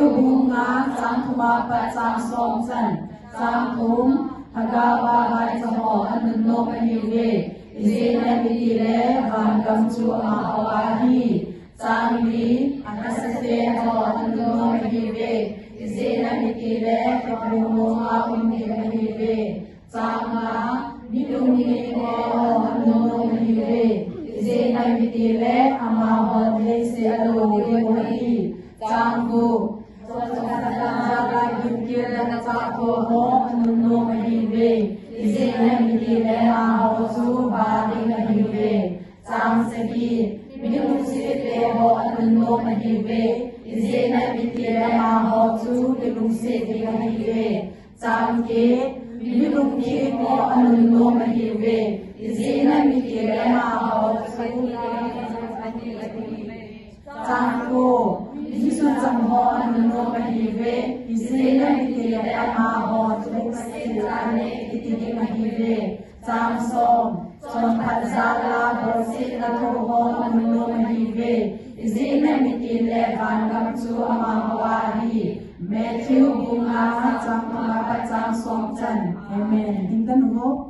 Matthew bung nga cang thuma pa cang sawm can cang thum Hagaba vai caho an nun no ma hi ve Izena miti le van kam cu amah ho a hi cang li Asate ho an nun no ma hi ve Izena miti le kapu mo a um ni ma hi ve cang nga minung ni ho an nun no ma hi ve Izena miti le amah ho thei se alo ni ma hi cang ku Matthew bunga cang thuma pa cang sawm can. Amen. Ding kan ngo.